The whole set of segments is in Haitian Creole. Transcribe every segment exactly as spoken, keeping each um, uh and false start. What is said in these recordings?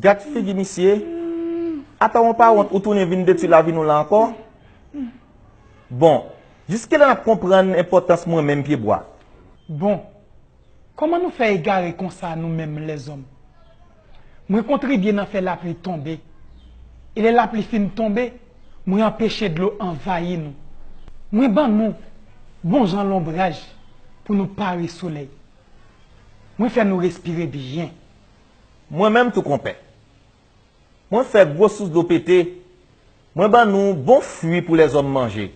Gad figi misye. Atò, w pa wont, ou tounen vin detwi lavi nou la ankò? Bon, jiskilè n ap konprann enpòtans mwen menm pyebwa? Bon, kòman nou fè egare konsa nou menm lèzòm? Mwen kontribye nan fè lapli tonbe. E lè lapli fin tonbe, mwen anpeche dlo anvayi nou. Mwen ban nou bon jan lonbraj pou nou pare solèy. Mwen fè nou respire byen. Mwen menm tou, konpè. Mwen fè gwo sous dlo pete. Mwen ban nou bon fwi pou lèzòm manje.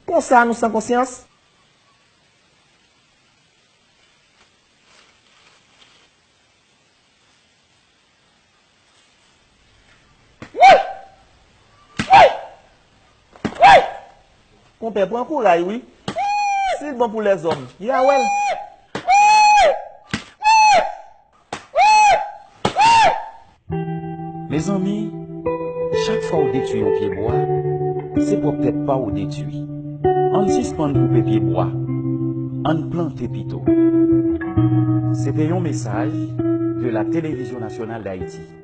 Konsa nou san konsyans? Konpè, pran kouray wi. Si l bon pou lèzòm, y a wè l. Mezanmi, chak fwa w detwi yon pyebwa, se pwòp tèt pa w ou detwi. Ann sispann koupe pyebwa, ann plante pito. Se te yon mesaj de la Télévision Nationale d'Haïti.